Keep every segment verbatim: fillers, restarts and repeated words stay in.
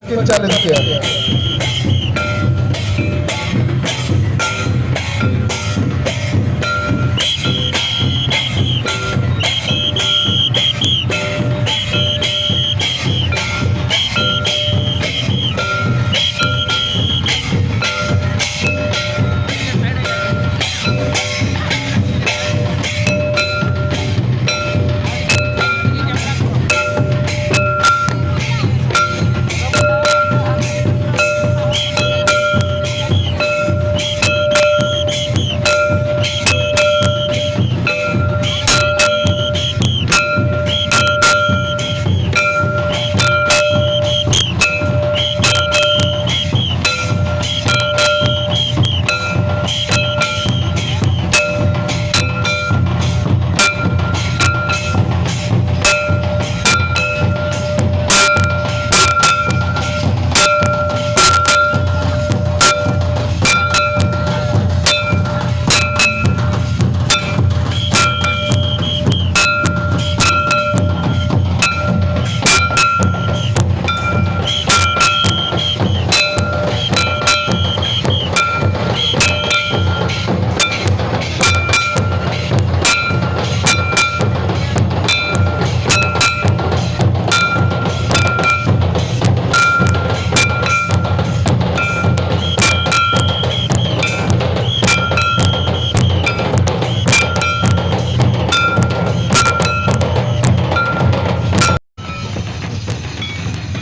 ᱠᱤᱱ ᱪᱟᱞᱮᱧᱡᱽ ᱠᱮᱭᱟ᱾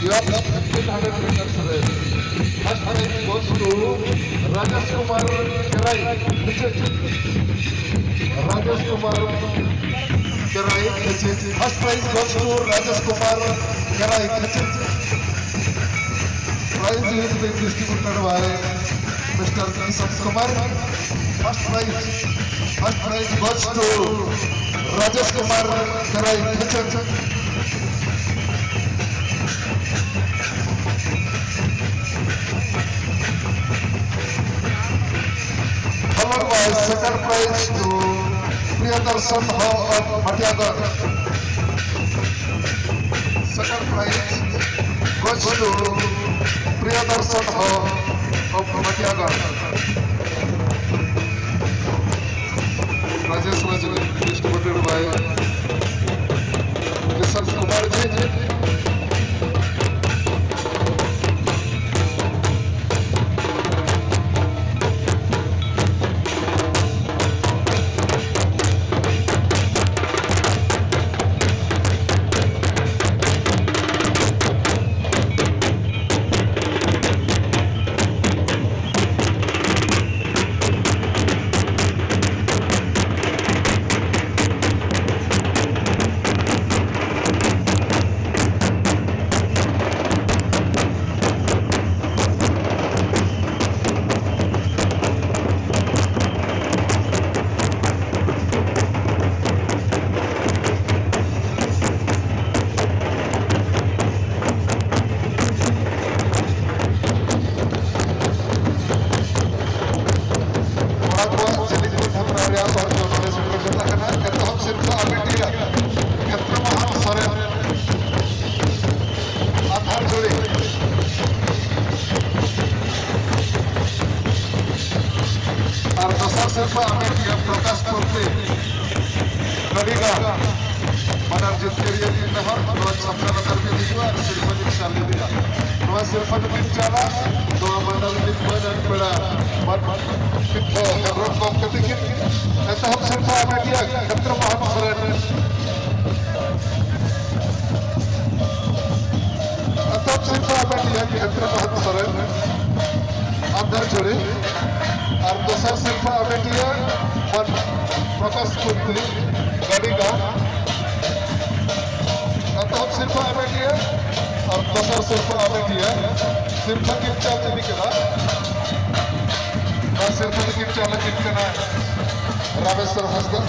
Your fifteen hundred meters race. First prize goes to Rajesh Kumar Kerai, Khachej. Rajesh Kumar Kerai, Khachej. First prize goes to Rajesh Kumar Kerai, Khachej. Prize is being distributed by Mister Kishan Kumar. First prize, first prize goes to Rajesh Kumar Kerai, Khachej. Followed by second prize to Priyadarshan Ho of Matiagar. Second prize goes to Priyadarsan Hall of Matiagar. Rajesh Rajani, distributed by Kishan Kumar ji. ᱠᱚᱲᱟ ᱠᱚᱣᱟᱜ ᱡᱤᱞᱤᱧ ᱯᱟᱹᱴᱷᱟᱹ ᱨᱮᱭᱟᱜ ᱵᱟᱨ ᱫᱚ ᱱᱚᱰᱮ ᱥᱮᱴᱮᱨ ᱠᱟᱛᱷᱟ ᱠᱟᱱᱟ᱾ ᱮᱛᱚᱦᱚᱵ ᱥᱤᱨᱯᱷᱟᱹ ᱟᱢᱮᱴᱤᱭᱟ ᱠᱷᱮᱛᱨᱚ ᱢᱳᱦᱚᱱ ᱥᱚᱨᱮᱱ, ᱟᱫᱷᱟᱨ ᱡᱳᱲᱤ᱾ ᱟᱨ ᱫᱚᱥᱟᱨ ᱥᱤᱨᱯᱷᱟᱹ ᱟᱢᱮᱴᱤᱭᱟ ᱯᱨᱚᱠᱟᱥ ᱯᱚᱱᱛᱷᱤ, ᱜᱟᱹᱰᱤᱜᱟ᱾ ᱵᱟᱱᱟᱨ ᱡᱤᱛᱠᱟᱹᱨᱤᱭᱟᱹ ᱢᱤᱫ ᱱᱮᱦᱚᱨ ᱱᱚᱣᱟ ᱪᱷᱟᱛᱨᱟ ᱞᱟᱛᱟᱨ ᱜᱮ ᱦᱤᱡᱩᱜᱼᱟ ᱟᱨ ᱥᱤᱨᱯᱷᱟᱹ ᱫᱚ ᱪᱟᱞ ᱤᱫᱤᱜᱼᱟ᱾ ᱱᱚᱣᱟ ᱥᱤᱨᱯᱷᱟᱹ ᱫᱚ ᱠᱤᱱ ᱪᱟᱞᱟ, ᱱᱚᱣᱟ ᱢᱟᱱᱰᱟᱞ ᱨᱤᱱᱤᱡ ᱢᱟᱹᱱ ᱟᱱ ᱯᱮᱲᱟ ᱢᱟᱱ ᱥᱤᱫᱷᱟᱹ ᱦᱮᱢᱵᱨᱚᱢ ᱜᱚᱢᱠᱮ ᱛᱤᱠᱤᱱ᱾ ᱮᱛᱚᱦᱚᱵ ᱥᱤᱨᱯᱷᱟᱹ ᱟᱢᱮᱴᱤᱭᱟ ᱠᱷᱮᱛᱨᱚ ᱢᱳᱦᱚᱱ ᱥᱚᱨᱮᱱ᱾ ᱮᱛᱚᱦᱚᱵ ᱥᱤᱨᱯᱷᱟᱹ ᱟᱢᱮᱴᱤᱭᱟ ᱠᱷᱮᱛᱨᱚ ᱢᱳᱦᱚᱱ ᱥᱚᱨᱮᱱ, ᱟᱫᱷᱟᱨ ᱡᱳᱲᱤ᱾ ᱟᱨ ᱫᱚᱥᱟᱨ ᱥᱤᱨᱯᱷᱟᱹ ᱟᱢᱮᱴᱤᱭᱟ ᱢᱟᱱ ᱯᱨᱚᱠᱟᱥ ᱠᱩᱨᱛᱤ, ᱜᱟᱹᱰᱤᱜᱟ᱾ ᱮᱛᱚᱦᱚᱵ ᱥᱤᱨᱯᱷᱟᱹ ᱟᱢᱮᱴᱤᱭᱟ ᱟᱨ ᱫᱚᱥᱟᱨ ᱥᱤᱨᱯᱷᱟᱹ ᱟᱢᱮᱴᱤᱭᱟ ᱥᱤᱨᱯᱷᱟᱹ ᱠᱤᱱ ᱪᱟᱞ ᱤᱫᱤ ᱠᱮᱫᱟ᱾ ᱟᱨ ᱥᱤᱨᱯᱷᱟᱹ ᱫᱚᱠᱤᱱ ᱪᱟᱞ ᱞᱟᱹᱜᱤᱫ ᱠᱟᱱᱟ ᱨᱟᱢᱮᱥᱣᱚᱨ ᱦᱟᱸᱥᱫᱟ᱾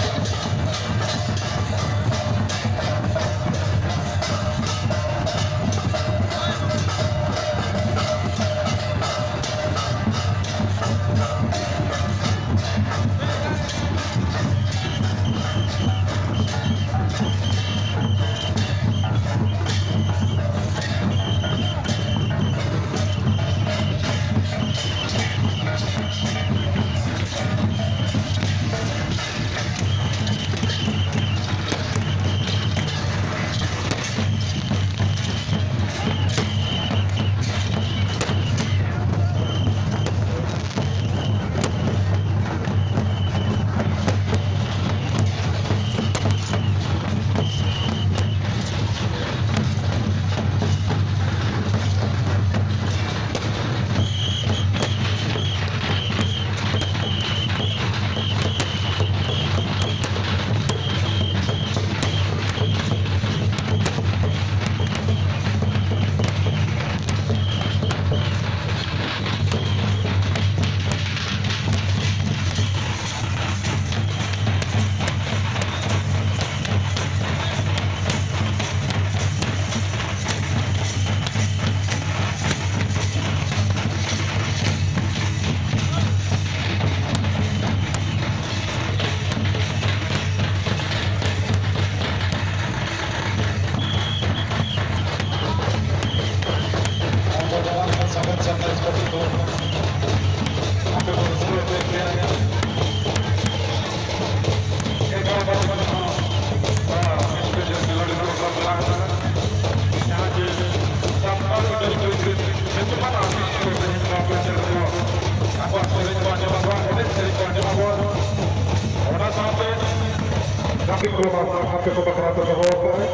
ᱟᱯᱮ ᱠᱚ ᱵᱟᱠᱷᱨᱟ ᱛᱮ ᱫᱚᱦᱚ ᱟᱠᱟᱫᱼᱟ᱾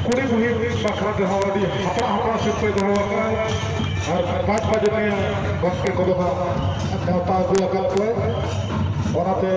ᱠᱩᱲᱤ ᱵᱩᱦᱤᱱ ᱵᱟᱠᱷᱨᱟ ᱛᱮᱦᱚᱸ ᱟᱹᱰᱤ ᱦᱟᱯᱲᱟᱜ ᱦᱟᱯᱲᱟᱜ ᱥᱤᱨᱯᱟᱹᱭ ᱫᱚᱦᱚ ᱟᱠᱟᱫᱼᱟ᱾ ᱟᱨ ᱯᱟᱸᱪ ᱵᱟᱡᱮ ᱱᱤᱭᱟᱹ ᱜᱚᱢᱠᱮ ᱠᱚᱫᱚ ᱦᱟᱸᱜ ᱱᱮᱣᱛᱟ ᱟᱹᱜᱩ ᱟᱠᱟᱫ ᱠᱚᱣᱟ᱾ ᱚᱱᱟᱛᱮ